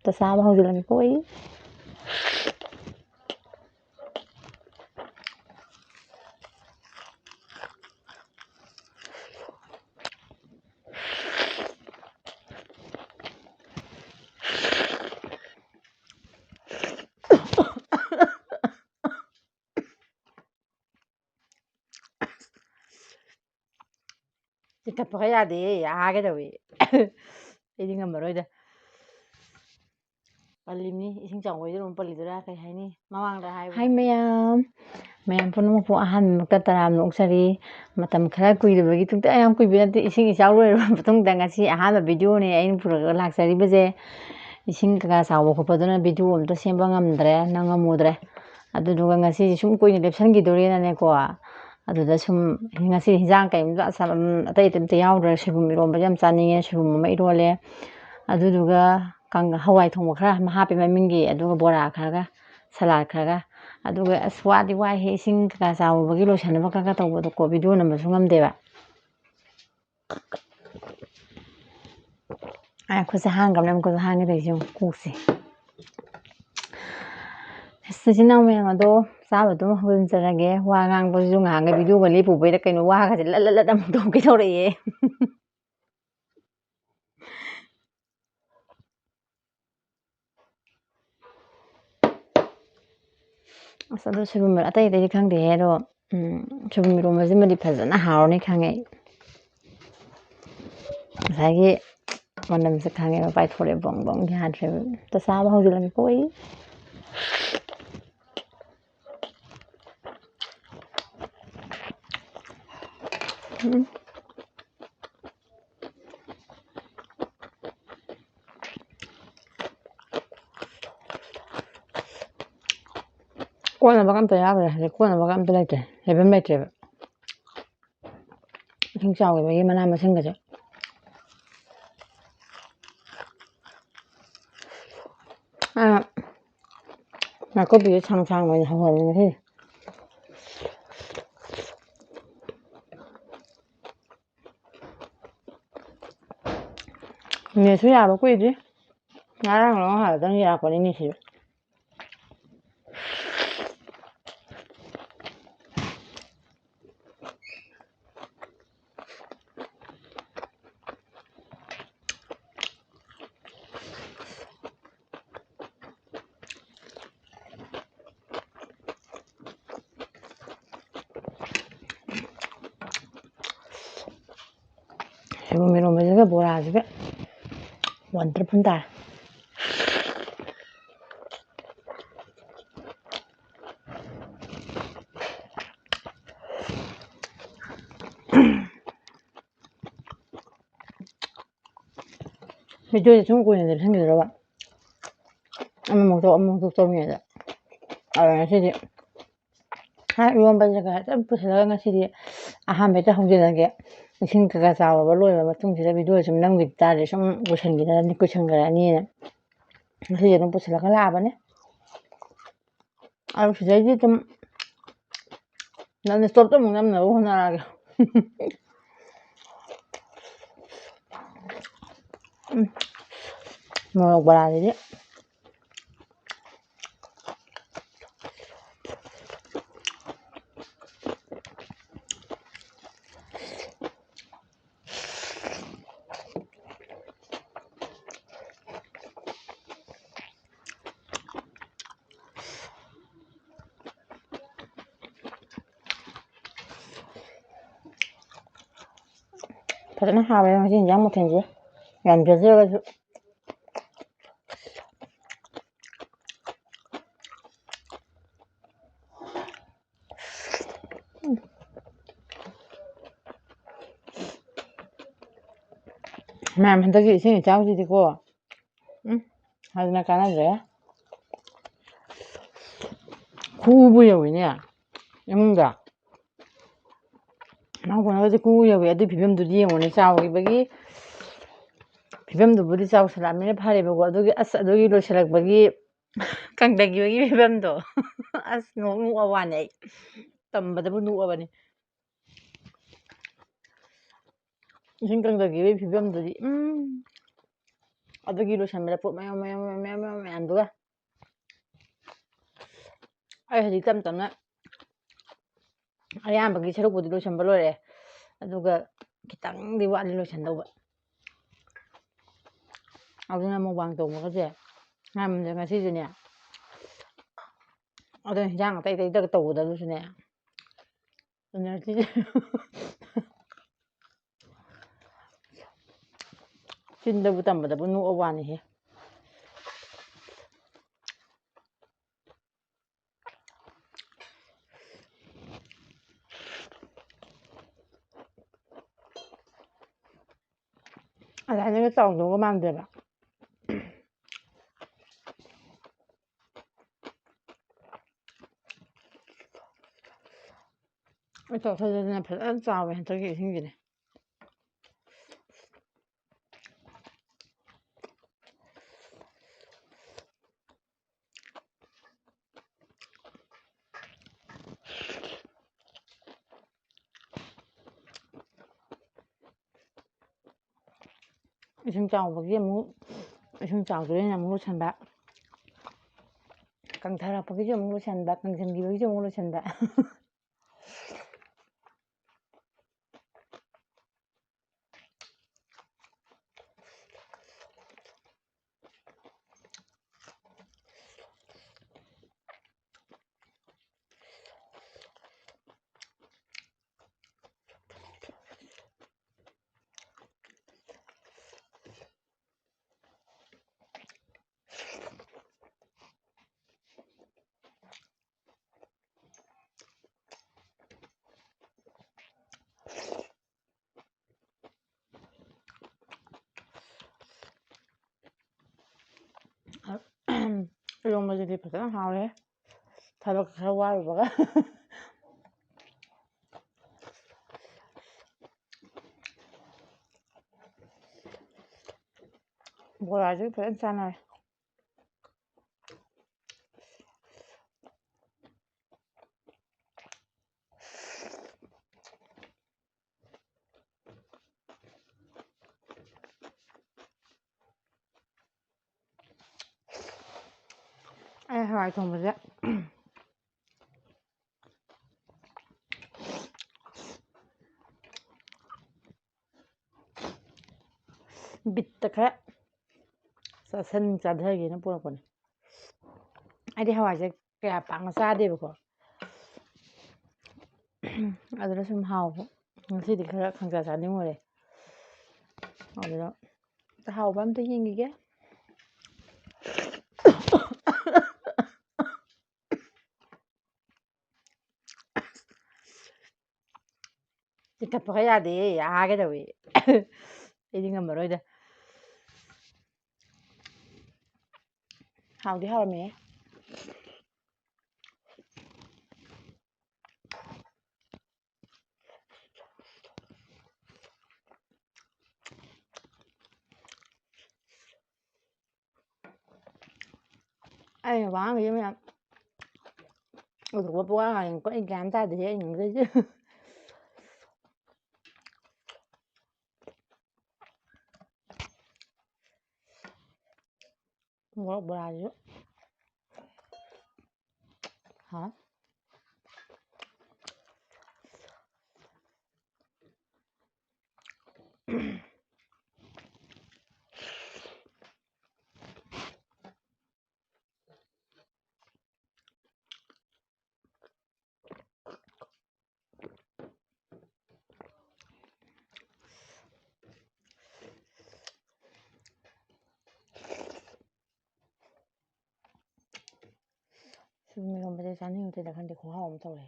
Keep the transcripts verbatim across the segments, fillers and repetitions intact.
ꯑꯝꯇ ꯆꯥꯕ ꯍꯧꯖꯤꯜꯂꯒꯦꯀꯣ ꯑꯩ꯫ ꯆꯤꯡꯈꯠꯄꯒ ꯌꯥꯗꯦ, ꯑꯥꯒꯦ ꯇꯧꯏ꯫ ꯑꯩꯗꯤ ꯉꯝꯃꯔꯣꯏꯗ꯫ ꯄꯜꯂꯤꯕꯅꯤ, ꯏꯁꯤꯡ ꯆꯥꯎꯕꯩꯗ ꯑꯗꯨꯝ ꯄꯜꯂꯤꯗꯨꯔꯥ ꯀꯩ ꯍꯥꯏꯅꯤ? ꯃꯃꯥꯡꯗ ꯍꯥꯏꯕ꯫ ꯍꯥꯏ ꯃꯌꯥꯝ, ꯃꯌꯥꯝ ꯄꯨꯝꯅꯃꯛꯄꯨ ꯑꯍꯥꯟꯕꯃꯛꯇ ꯇꯔꯥꯝꯅ ꯑꯣꯛꯆꯔꯤ꯫ ꯃꯇꯝ ꯈꯔ ꯀꯨꯏꯔꯕꯒꯤ ꯇꯨꯡꯗ, ꯌꯥꯝ ꯀꯨꯏꯕ ꯅꯠꯇꯦ, ꯏꯁꯤꯡ ꯏꯆꯥꯎ ꯂꯣꯏꯔꯕ ꯃꯇꯨꯡꯗ ꯉꯁꯤ ꯑꯍꯥꯟꯕ ꯚꯤꯗꯤꯑꯣꯅꯦ ꯑꯩꯅ ꯄꯨꯔꯛꯑꯒ ꯂꯥꯛꯆꯔꯤꯕꯁꯦ꯫ ꯏꯁꯤꯡ ꯀꯩꯀꯥ ꯆꯥꯎꯕ ꯈꯣꯠꯄꯗꯨꯅ ꯚꯤꯗꯤꯑꯣ ꯑꯝꯇ ꯁꯦꯝꯕ ꯉꯝꯗ꯭ꯔꯦ, ꯅꯪ ꯉꯝꯃꯨꯗ꯭ꯔꯦ꯫ ꯑꯗꯨꯗꯨꯒ ꯉꯁꯤꯁꯦ ꯁꯨꯝ ꯀꯨꯏꯅ ꯂꯦꯞꯁꯟꯈꯤꯗꯣꯔꯦꯅꯅꯦꯀꯣ, ꯑꯗꯨꯗ ꯁꯨꯝ ꯉꯁꯤ ꯍꯤꯟꯖꯥꯡ ꯀꯩꯝꯇ ꯑꯁꯥ-, ꯎꯝ, ꯑꯇꯩ ꯑꯇꯩ ꯑꯝꯇ ꯌꯥꯎꯗ꯭ꯔꯦ꯫ ꯁꯣꯏꯕꯨꯝ ꯏꯔꯣꯝꯕꯁꯦ ꯌꯥꯝ ꯆꯥꯅꯤꯡꯉꯦ, ꯁꯣꯏꯕꯨꯝ ꯑꯃ ꯏꯔꯣꯜꯂꯦ꯫ ꯑꯗꯨꯗꯨꯒ ꯀꯥꯡ-, ꯍꯋꯥꯏ ꯊꯣꯡꯕ ꯈꯔ ꯑꯃ ꯍꯥꯞꯄꯦ ꯃꯃꯤꯡꯒꯤ, ꯑꯗꯨꯒ ꯕꯣꯔꯥ ꯈꯔꯒ, ꯁꯂꯥꯗ ꯈꯔꯒ꯫ ꯑꯗꯨꯒ ꯑꯁ, ꯋꯥꯗꯤ ꯋꯥꯏꯍꯦ, ꯏꯁꯤꯡ ꯀꯩꯀꯥ ꯆꯥꯎꯕꯒꯤ ꯂꯣꯏꯁꯟꯅꯕ ꯈꯔ ꯈꯔ ꯇꯧꯕꯗꯣꯀꯣ, ꯚꯤꯗꯤꯑꯣ ꯅꯝꯕꯁꯨ ꯉꯝꯗꯦꯕ꯫ ꯑꯩ ꯈꯨꯠꯁꯦ ꯍꯥꯡꯈ꯭ꯔꯕꯅꯦ, ꯑꯃꯨꯛꯀꯁꯨ ꯍꯥꯡꯒꯦ ꯇꯧꯔꯤꯁꯦ ꯌꯦꯡꯉꯨ, ꯀꯣꯛꯁꯦ꯫ ꯑꯁ, ꯏꯆꯤꯟ ꯏꯅꯥꯎ ꯃꯌꯥꯝ ꯑꯗꯣ, ꯆꯥꯕ ꯑꯗꯨꯝ ꯍꯧꯖꯤꯟꯖꯔꯒꯦ꯫ ꯋꯥ ꯉꯥꯡꯕꯁꯤꯁꯨ ꯉꯍꯥꯟꯈꯩ ꯚꯤꯗꯤꯑꯣꯒ ꯂꯦꯞꯄꯨꯕꯩꯔ ꯀꯩꯅꯣ, ꯋꯥꯒꯁꯦ ꯂꯠ ꯂꯠ ꯂꯠ ꯑꯃꯨꯛ ꯇꯧꯒꯦ ꯇꯧꯔꯛꯑꯦ꯫ ꯑꯁ, ꯑꯗꯣ ꯁꯣꯏꯕꯨꯝ ꯑꯇꯩ ꯑꯇꯩꯗꯤ ꯈꯪꯗꯦꯍꯦ, ꯑꯗꯣ, ꯎꯝ, ꯁꯣꯏꯕꯨꯝ ꯏꯔꯣꯝꯕꯁꯤꯃꯗꯤ ꯐꯖꯅ ꯍꯥꯎꯔꯅꯤ ꯈꯪꯉꯦ ꯑꯩ꯫ ꯉꯁꯥꯏꯒꯤ ꯃꯅꯝꯁꯦ ꯈꯪꯉꯦꯕ, ꯄꯥꯏꯊꯣꯔꯛꯑꯦ, ꯕꯣꯡ ꯕꯣꯡ ꯌꯥꯗ꯭ꯔꯦꯕ꯫ ꯑꯝꯇ ꯆꯥꯕ ꯍꯧꯖꯤꯜꯂꯒꯦꯀꯣ ꯑꯩ꯫ ꯎꯝ꯫ ꯀꯣꯠꯅꯕꯒ ꯑꯝꯇ ꯌꯥꯎꯗ꯭ꯔꯦ꯫ ꯍꯧꯖꯤꯛ ꯀꯣꯠꯅꯕꯒ ꯑꯝꯇ ꯂꯩꯇ꯭ꯔꯦ꯫ ꯂꯩꯐꯝ ꯂꯩꯇ꯭ꯔꯦꯕ꯫ ꯏꯁꯤꯡ ꯆꯥꯎꯈꯤꯕꯒꯤ ꯃꯅꯥ ꯃꯁꯤꯡꯒꯁꯦ꯫ ꯑ, ꯅꯥꯀꯨꯞꯄꯤꯁꯦ ꯁꯥꯡ ꯁꯥꯡ ꯑꯣꯏꯅ ꯍꯧꯍꯜꯂꯦ ꯉꯁꯤꯗꯤ꯫ ꯅꯦꯠꯁꯨ ꯌꯥꯕ ꯀꯨꯏꯗ꯭ꯔꯤ꯫ ꯉꯔꯥꯡ ꯂꯣ ꯉꯍꯥꯛꯇꯪ ꯌꯥꯔꯛꯄꯅꯤꯅꯦ ꯁꯤꯁꯨ꯫ ꯁꯣꯏꯕꯨꯝ ꯏꯔꯣꯝꯕꯁꯤꯒ ꯕꯣꯔꯥꯁꯤꯒ ꯋꯥꯟꯗꯔꯐꯨꯜ ꯇꯥꯔꯦ꯫ ꯚꯤꯗꯤꯑꯣꯁꯦ ꯁꯨꯝ ꯀꯨꯏꯅ ꯂꯦꯞꯁꯟꯈꯤꯗ꯭ꯔꯕ? ꯑꯃꯃꯨꯛ ꯇꯧ, ꯑꯃꯃꯨꯛ ꯇꯧ ꯇꯧꯔꯤꯉꯩꯗ꯫ ꯑꯗꯣ ꯉꯁꯤꯗꯤ ꯍꯥ, ꯏꯔꯣꯟꯕꯁꯦ ꯈꯔ ꯁꯨꯝ ꯄꯨꯁꯤꯜꯂꯒ ꯉꯁꯤꯗꯤ ꯑꯍꯥꯟꯕ ꯍꯦꯛꯇ ꯍꯧꯖꯤꯜꯂꯒꯦ꯫ ꯏꯁꯤꯡ ꯀꯩꯀꯥ ꯆꯥꯎꯔꯕ ꯂꯣꯏꯔꯕ ꯃꯇꯨꯡꯁꯤꯗ ꯚꯤꯗꯤꯑꯣ ꯁꯨꯝ ꯅꯝꯈꯤ ꯇꯥꯔꯗꯤ ꯁꯨꯝ ꯀꯨꯏꯁꯟꯈꯤꯗꯅ, ꯀꯨꯏꯁꯟꯈ꯭ꯔꯅꯤꯅ ꯉꯁꯤꯗꯤ ꯑꯗꯨꯝ ꯄꯨꯁꯤꯜꯂꯒ ꯂꯥꯛꯑꯕꯅꯦ꯫ ꯑꯗꯨ ꯁꯤꯗꯩꯗꯤ ꯑꯗꯨꯝ ꯅꯪ ꯁ꯭ꯇꯣꯞꯇ ꯑꯃꯨꯛ ꯅꯝꯅꯕ ꯍꯣꯠꯅꯔꯛꯑꯒꯦ꯫ ꯎꯝ꯫ ꯃꯣꯔꯣꯛ ꯕꯣꯔꯥꯁꯤꯗꯤ꯫ ꯐꯖꯅ ꯍꯥꯎꯋꯦ ꯉꯁꯤ ꯏꯟꯖꯥꯡ ꯃꯊꯦꯜꯁꯦ꯫ ꯌꯥꯝ ꯆꯥꯖꯔꯒꯁꯨ꯫ ꯃꯌꯥꯝ, ꯍꯟꯗꯛꯀꯤ ꯏꯁꯤꯡ ꯏꯆꯥꯎꯁꯤꯗꯤꯀꯣ, ꯎꯝ, ꯍꯥꯏꯗꯅ ꯀꯥꯟꯅꯗ꯭ꯔꯦ꯫ ꯈꯨꯕꯨ ꯌꯧꯋꯤꯅꯦ ꯏꯃꯨꯡꯗ꯫ ꯏꯅꯥꯎꯄꯥꯅꯒꯁꯦ ꯈꯨ ꯌꯧꯋꯤ꯫ ꯑꯗꯨꯒꯤ ꯐꯤꯕꯝꯗꯨꯗꯤ ꯌꯦꯡꯉꯨꯅꯦ, ꯆꯥꯎꯈꯤꯕꯒꯤ ꯐꯤꯕꯝꯗꯨꯕꯨꯗꯤ ꯆꯥꯎꯁꯜꯂꯛꯑꯕꯅꯤꯅ ꯐꯔꯦꯕꯀꯣ, ꯑꯗꯨꯒꯤ, ꯑꯁ, ꯑꯗꯨꯒꯤ ꯂꯣꯏꯁꯤꯜꯂꯛꯄꯒꯤ ꯀꯪꯊꯈꯤꯕꯒꯤ ꯐꯤꯕꯝꯗꯣ꯫ ꯑꯁ, ꯅꯣꯛ ꯅꯣꯛꯑ ꯋꯥꯅꯦ ꯑꯩ꯫ ꯇꯝꯕꯗꯕꯨ ꯅꯣꯛꯑꯕꯅꯤ꯫ ꯏꯁꯤꯡ ꯀꯪꯊꯈꯤꯕꯒꯤ ꯐꯤꯕꯝꯗꯨꯗꯤ, ꯎꯝ꯫ ꯑꯗꯨꯒꯤ ꯂꯣꯏꯁꯟꯕꯗ ꯄꯣꯠ ꯃꯌꯥꯝ, ꯃꯌꯥꯝ, ꯃꯌꯥꯝ, ꯃꯌꯥꯝ, ꯃꯌꯥꯝ ꯃꯌꯥꯝꯗꯨꯒ꯫ ꯑꯩ ꯍꯧꯖꯤꯛ ꯇꯞ ꯇꯞꯅ ꯑꯌꯥꯝꯕꯒꯤ ꯁꯔꯨꯛꯄꯨꯗꯤ ꯂꯣꯏꯁꯟꯕ ꯂꯣꯏꯔꯦ, ꯑꯗꯨꯒ ꯈꯤꯇꯪꯗꯤ ꯋꯥꯠꯂꯤ ꯂꯣꯏꯁꯟꯗꯧꯕ꯫ ꯑꯗꯨꯅ mukbang ꯇꯧꯕꯒꯁꯦ ꯉꯝꯗ꯭ꯔꯦ ꯉꯁꯤꯁꯨꯅꯦ꯫ ꯑꯗꯣ ꯍꯤꯟꯖꯥꯡ ꯑꯇꯩ ꯑꯇꯩꯗꯒ ꯇꯧꯒꯗꯕꯁꯨꯅꯦ, energy꯫ ꯆꯤꯟꯗꯕꯨ ꯇꯝꯕꯗꯕꯨ ꯅꯣꯛꯑ ꯋꯥꯅꯤꯍꯦ꯫ ꯑꯗꯨꯃꯥꯏꯅꯒ ꯇꯧꯗꯧꯒ ꯃꯥꯟꯗꯦꯕ꯫ ꯑꯩ ꯆꯥꯎꯊꯣꯛꯇꯗꯅ ꯐꯖꯅ ꯆꯥꯎꯋꯦ ꯍꯟꯗꯛꯀꯤ ꯏꯁꯤꯡꯁꯤꯗꯤ꯫ ꯏꯁꯤꯡ ꯆꯥꯎꯕꯒꯤ ꯑꯃꯨꯛ, ꯏꯁꯤꯡ ꯆꯥꯎꯗꯣꯔꯦꯅ ꯑꯃꯨꯛ ꯂꯣꯏꯁꯟꯕ, ꯀꯪꯊꯔꯛꯄꯒꯤꯁꯨ ꯑꯃꯨꯛ ꯂꯣꯏꯁꯟꯕ, ꯀꯪꯁꯤꯟꯈꯤꯕꯒꯤꯁꯨ ꯑꯃꯨꯛ ꯂꯣꯏꯁꯟꯕ꯫ ꯏꯔꯣꯝꯕꯁꯤꯗꯤ ꯐꯖꯅ ꯍꯥꯎꯔꯦ, ꯊꯕꯛ ꯈꯔ ꯋꯥꯔꯨꯕꯒ꯫ ꯕꯣꯔꯥꯁꯤꯒ ꯐꯖꯅ ꯆꯥꯟꯅꯔꯦ꯫ ꯑꯩ ꯍꯋꯥꯏ ꯊꯣꯡꯕꯁꯦ ꯕꯤꯠꯇ ꯈꯔ ꯆꯥꯁꯟ ꯆꯥꯊꯒꯦꯅ ꯄꯨꯔꯛꯄꯅꯦ꯫ ꯑꯩꯗꯤ ꯍꯋꯥꯏꯁꯦ ꯀꯌꯥ ꯄꯥꯛꯅ ꯆꯥꯗꯦꯕꯀꯣ꯫ ꯑꯗꯨꯅ ꯁꯨꯝ ꯍꯥꯎꯕ, ꯉꯁꯤꯗꯤ ꯈꯔ ꯈꯪꯆꯥ ꯆꯥꯅꯤꯡꯉꯨꯔꯦ꯫ ꯑꯗꯨꯅ ꯍꯥꯎꯕ ꯑꯝꯇ ꯌꯦꯡꯈꯤꯒꯦ꯫ ꯆꯤꯡꯈꯠꯄꯒ ꯌꯥꯗꯦ, ꯑꯥꯒꯦ ꯇꯧꯏ꯫ ꯑꯩꯗꯤ ꯉꯝꯃꯔꯣꯏꯗ꯫ ꯍꯥꯎꯗꯤ ꯍꯥꯎꯔꯝꯃꯦ꯫ ꯑꯩꯅ ꯋꯥ ꯉꯥꯡꯉꯤꯁꯦ ꯃꯌꯥꯝ ꯎꯊꯣꯛꯄ ꯄꯨꯋꯥ ꯉꯥꯡꯉꯤꯀꯣ꯫ ꯑꯩ ꯒ꯭ꯌꯥꯟ ꯇꯥꯗꯦꯍꯦ ꯑꯩ ꯉꯥꯡꯖꯩꯁꯦ꯫ ꯃꯣꯔꯣꯛ ꯕꯣꯔꯥꯁꯤꯁꯨ ꯍꯥꯎ꯫ ꯁꯣꯏꯕꯨꯝ ꯏꯔꯣꯝꯕꯁꯦ ꯆꯥꯅꯤꯡꯉꯛꯇꯣꯏꯔꯥ ꯈꯪꯗꯦ, ꯈꯨꯍꯥꯎ ꯑꯃ ꯇꯧꯔꯦ꯫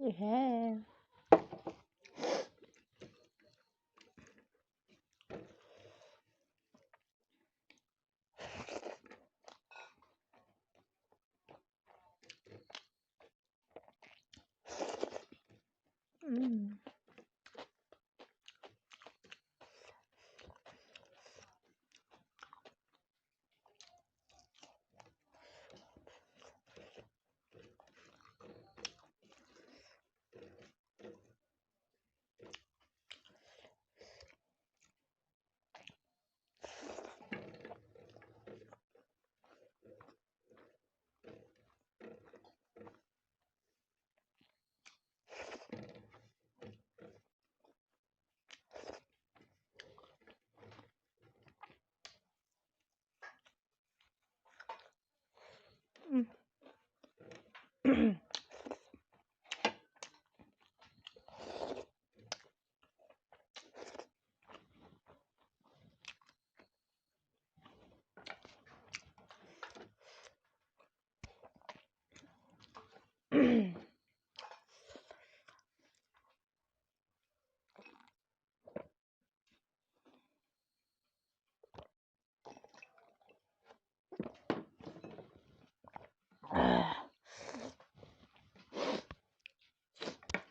ꯏꯍꯦ꯫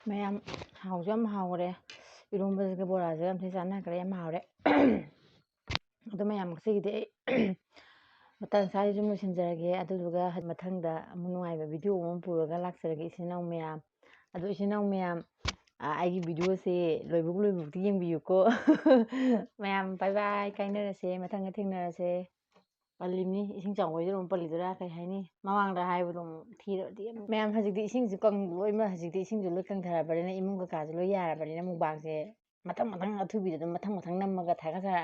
ꯃꯌꯥꯝ, ꯍꯥꯎꯁꯨ ꯌꯥꯝ ꯍꯥꯎꯈ꯭ꯔꯦ꯫ ꯏꯔꯣꯝꯕꯁꯤꯒ ꯕꯣꯔꯥꯁꯤꯒ ꯌꯥꯝ ꯊꯤ ꯆꯥꯟꯅꯈ꯭ꯔꯦ, ꯌꯥꯝ ꯍꯥꯎꯔꯦ꯫ ꯑꯗꯣ ꯃꯌꯥꯝ, ꯉꯁꯤꯒꯤꯗꯤ ꯑꯩ ꯃꯇꯥꯡ ꯁ꯭ꯋꯥꯏꯗ ꯁꯨꯝ ꯂꯣꯏꯁꯤꯟꯖꯔꯒꯦ꯫ ꯑꯗꯨꯗꯨꯒ ꯃꯊꯪꯗ ꯑꯃꯨꯛ ꯅꯨꯡꯉꯥꯏꯕ video ꯑꯃ ꯄꯨꯔꯒ ꯂꯥꯛꯆꯔꯒꯦ, ꯏꯆꯤꯟ ꯏꯅꯥꯎ ꯃꯌꯥꯝ꯫ ꯑꯗꯣ ꯏꯆꯤꯟ ꯏꯅꯥꯎ ꯃꯌꯥꯝ, ꯑ, ꯑꯩꯒꯤ videoꯁꯦ ꯂꯣꯏꯕꯧ ꯂꯣꯏꯕꯧꯗꯤ ꯌꯦꯡꯕꯤꯌꯨꯀꯣ꯫ ꯃꯌꯥꯝ, bye bye, ꯀꯥꯏꯅꯔꯁꯦ, ꯃꯊꯪꯗ ꯊꯦꯡꯅꯔꯁꯦ꯫ ꯄꯜꯂꯤꯕꯅꯤ, ꯏꯁꯤꯡ ꯆꯥꯎꯕꯩꯗ ꯑꯃꯨꯛ ꯄꯜꯂꯤꯗꯨꯔꯥ ꯀꯩ ꯍꯥꯏꯅꯤ, ꯃꯃꯥꯡꯗ ꯍꯥꯏꯕꯗꯣ ꯑꯃꯨꯛ ꯊꯤꯔꯗꯤ ꯑꯃꯨꯛ꯫ ꯃꯌꯥꯝ, ꯍꯧꯖꯤꯛꯇꯤ ꯏꯁꯤꯡꯁꯨ ꯀꯪ-, ꯂꯣꯏꯅ, ꯍꯧꯖꯤꯛꯇꯤ ꯏꯁꯤꯡꯁꯨ ꯂꯣꯏ ꯀꯪꯊꯔꯕꯅꯤꯅ, ꯏꯃꯨꯡ ꯀꯩꯀꯥꯁꯨ ꯂꯣꯏ ꯌꯥꯔꯕꯅꯤꯅ, mukbangꯁꯦ ꯃꯊꯪ ꯃꯊꯪ ꯑꯊꯨꯕꯤꯗ ꯑꯗꯨꯝ ꯃꯊꯪ ꯃꯊꯪ ꯅꯝꯃꯒ ꯊꯥꯒꯠꯆꯔꯛꯑꯒꯦ꯫